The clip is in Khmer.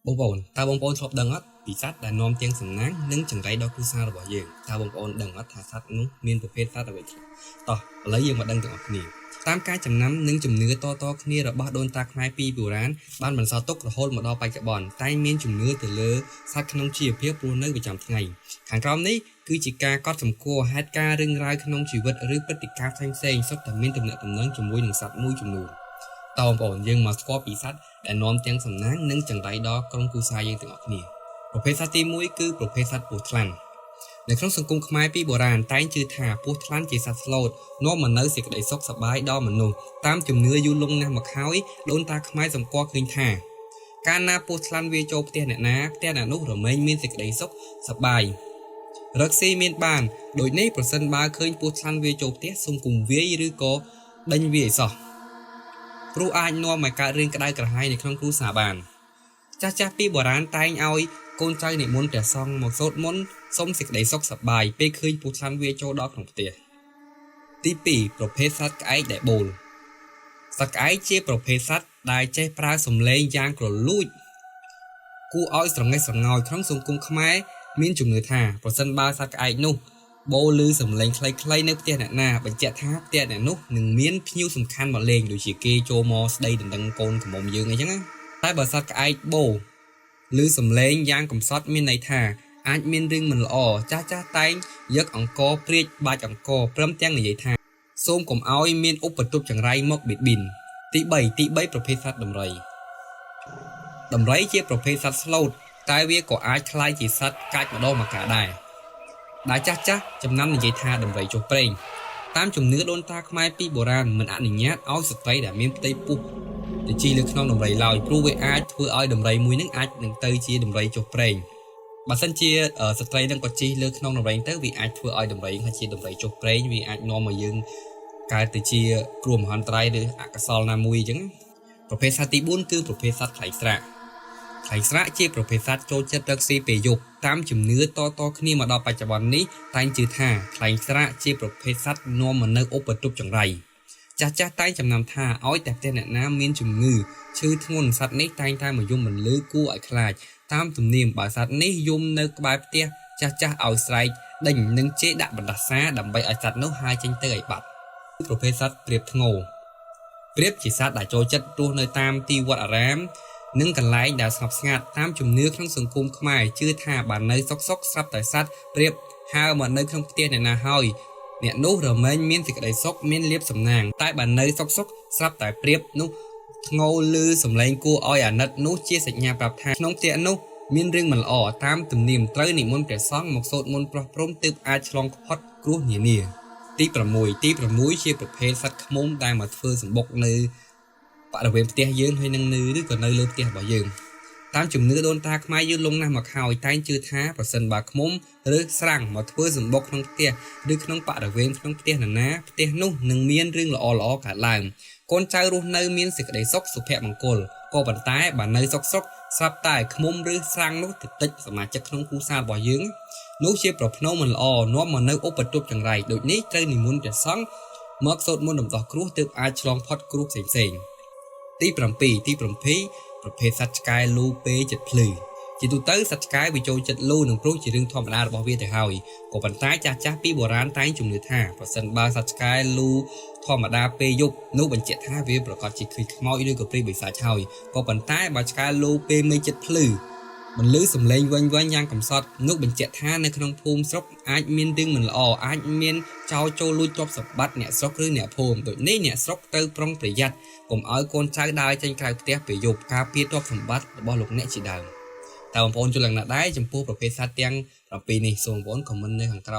បងប្អូនតើបងប្អូនធ្លាប់ដឹងអត់ពីសត្វដែលនាំទាំងសំណាងនិងចង្រៃដល់គ្រួសាររបស់យើងតើបងប្អូនដឹងអត់ថាសត្វនោះមានប្រភេទសត្វអ្វីខ្លះតោះឥឡូវយើងមកដឹងទាំងអស់គ្នាតាមការចំណាំនិងជំនឿតៗគ្នារបស់ដូនតាខ្មែរពីបុរាណបានបន្សល់ទុករហូតមកដល់បច្ចុប្បន្នតែងមានជំនឿទៅលើសត្វក្នុងជីវភាពរស់នៅប្រចាំថ្ងៃខាងក្រោមនេះគឺជាការកត់សម្គាល់ហេតុការណ៍រឿងរ៉ាវក្នុងជីវិតឬព្រឹត្តិការណ៍ផ្សេងៗសុទ្ធតែមានទំនាក់ទំនងជាមួយនឹងសត្វមួយចំនួនតើបងប្អូនយើងមកស្គាល់ពីសត្វ ដែលនាំទាំងសំណាងនិងចង្រៃដល់ក្រុមគ្រួសារយើងទាំងអស់គ្នាប្រភេទសត្វទី1គឺប្រភេទសត្វពស់ថ្លាន់នៅក្នុងសង្គមខ្មែរពីបុរាណតែងជឿថាពស់ថ្លាន់ជាសត្វស្លូតនាំមកនូវសេចក្តីសុខសប្បាយដល់មនុស្សតាមជំនឿយូរលង់ណាស់មកហើយដូនតាខ្មែរសម្គាល់ឃើញថាកាលណាពស់ថ្លាន់វាចូលផ្ទះអ្នកណាផ្ទះអ្នកនោះរមែងមានសេចក្តីសុខសប្បាយរកស៊ីមានបានដូចនេះប្រសិនបើឃើញពស់ថ្លាន់វាចូលផ្ទះសូមកុំវាយឬក៏ដេញវាឲ្យសោះ ព្រោះអាចនាំឲ្យកើតរឿងក្តៅក្រហាយនៅក្នុងគ្រួសារបានចាស់ចាស់ពីបុរាណតែងឲ្យកូនចៅនិមន្តព្រះសង្ឃមកសូត្រមន្តសុំសេចក្តីសុខសប្បាយពេលឃើញពស់ថ្លាន់វាចូលដល់ក្នុងផ្ទះទី2ប្រភេទសត្វក្អែកដែលបូលសត្វក្អែកជាប្រភេទសត្វដែលចេះប្រើសំឡេងយ៉ាងក្រលួចគួរឲ្យស្រងេះស្រងោចក្នុងសង្គមខ្មែរមានជំនឿថាប្រសិនបើសត្វក្អែកនោះបូលឬសំឡេងខ្លីៗនៅផ្ទះអ្នកណាបញ្ជាក់ថាផ្ទះអ្នកនោះនឹងមានភ្ញៀវសំខាន់មកលេងដូចជាគេចូលមកស្ដីដណ្ដឹងកូនក្រមុំយើងអីចឹងណាតែបើសត្វក្អែកបូឬសំឡេងយ៉ាងកំសត់មានន័យថាអាចមានរឿងមិនល្អចាស់ចាស់តែងយកអង្ករព្រាចបាច់អង្ករព្រមទាំងនិយាយថាសូមកុំឲ្យមានឧបទ្រពចង្រៃមកបៀតបៀនទី3ទី3ប្រភេទសត្វដំរីដំរីជាប្រភេទសត្វស្លូតតែវាក៏អាចក្លាយជាសត្វកាចម្ដងម្កាលដែរ ដែលចាស់ចាស់ចំណាំនិយាយថាដំរីចុះព្រេងតាមជំនឿដូនតាខ្មែរពីបុរាណមិនអនុញ្ញាតឲ្យស្ត្រីដែលមានផ្ទៃពោះទៅជិះលើខ្នងដំរីឡើយព្រោះវាអាចធ្វើឲ្យដំរីមួយនឹងអាចនឹងទៅជាដំរីចុះព្រេងបើសិនជាស្ត្រីនឹងក៏ជិះលើខ្នងដំរីទៅវាអាចធ្វើឲ្យដំរីហ្នឹងជាដំរីចុះព្រេងវាអាចនាំឲ្យយើងកើតទៅជាគ្រោះមហន្តរាយឬអកុសលណាមួយអញ្ចឹងប្រភេទសត្វទី4គឺប្រភេទសត្វខ្លែងស្រាក ខ្លែងស្រាកជាប្រភេទសត្វចូលចិត្តរកស៊ីពេលយប់តាមជំនឿតៗគ្នាមកដល់បច្ចុប្បន្ននេះតែងជឿថាខ្លែងស្រាកជាប្រភេទសត្វនាំមកនូវឧបទ្រពចង្រៃចាស់ចាស់តែងចំណាំថាឲ្យតែផ្ទះអ្នកណាមានជំងឺឈឺធ្ងន់សត្វនេះតែងតែមកយំបន្លឺគួរឲ្យខ្លាចតាមទំនៀមបើសត្វនេះយំនៅក្បែរផ្ទះចាស់ចាស់ឲ្យស្រែកដេញនិងជេរដាក់បណ្ដាសាដើម្បីឲ្យសត្វនោះហើរចេញទៅឲ្យបាត់ប្រភេទសត្វព្រាបធ្ងោព្រាបជាសត្វដែលចូលចិត្តរស់នៅតាមទីវត្តអារាម និងកន្លែងដែលស្ងប់ស្ងាត់តាមជំនឿក្នុងសង្គមខ្មែរជឿថាបើនៅសុកសុកស្រាប់តែសត្វព្រាបហើរមកនៅក្នុងផ្ទះអ្នកណាហើយអ្នកនោះរមែងមានសេចក្តីសុខមានលាភសំណាងតែបើនៅសុកសុកស្រាប់តែព្រាបនោះធ្ងោឮសំឡេងគួរឲ្យអាណិតនោះជាសញ្ញាប្រាប់ថាក្នុងផ្ទះនោះមានរឿងមិនល្អតាមទំនៀមត្រូវនិមន្តព្រះសង្ឃមកសូត្រមន្តប្រោះព្រំទើបអាចឆ្លងផុតគ្រោះនានាទី6ទី6ជាប្រភេទសត្វឃ្មុំដែលមកធ្វើសម្បុកនៅ បរិវេណផ្ទះយើងហើយនឹងនៅឬក៏នៅលើផ្ទះរបស់យើងតាមជំនឿដូនតាខ្មែរយូរលង់ណាស់មកហើយតែងជឿថាប្រសិនបើឃ្មុំឬស្រាំងមកធ្វើសម្បុកក្នុងផ្ទះឬក្នុងបរិវេណក្នុងផ្ទះនរណាផ្ទះនោះនឹងមានរឿងល្អៗកើតឡើងកូនចៅរស់នៅមានសេចក្តីសុខសុភមង្គលក៏ប៉ុន្តែបើនៅសុខសុខស្រាប់តែឃ្មុំឬស្រាំងនោះទៅតិចសមាជិកក្នុងគ្រួសាររបស់យើងនោះជាប្រផ្នូលមិនល្អនាំមកនៅឧបទ្រពចង្រៃដូចនេះត្រូវនិមន្តព្រះសង្ឃមកសូត្រមន្តរំដោះគ្រោះទើបអាចឆ្លងផុតគ្រោះផ្សេងៗ ទី7ទី7ប្រភេទសត្វឆ្កែលូពេលចិត្តភ្លឺជាទូទៅសត្វឆ្កែវាចូលចិត្តលូនិងព្រុសជារឿងធម្មតារបស់វាទៅហើយក៏ប៉ុន្តែចាស់ចាស់ពីបុរាណតែងជំនឿថាប្រសិនបើសត្វឆ្កែលូធម្មតាពេលយប់នោះបញ្ជាក់ថាវាប្រកាសជាឃើញខ្មោចឬក៏ព្រាយបិសាចហើយក៏ប៉ុន្តែបើឆ្កែលូពេលមេឃចិត្តភ្លឺបន្លឺសំឡេងវែងៗយ៉ាងកំសត់នោះបញ្ជាក់ថានៅក្នុងភូមិស្រុកអាចមានរឿងមិនល្អអាចមានចោរចូលលួចទ្រព្យសម្បត្តិអ្នកស្រុកឬអ្នកភូមិដូចនេះអ្នកស្រុកត្រូវប្រុងប្រយ័ត្នកុំឲ្យកូនចៅដើរចេញក្រៅផ្ទះពេលយប់ការពារទ្រព្យសម្បត្តិរបស់លោកអ្នកជាដើមតើបងប្អូនយល់យ៉ាងណាដែរចំពោះប្រភេទសត្វទាំង7នេះសូមបងប្អូន comment នៅខាងក្រោម។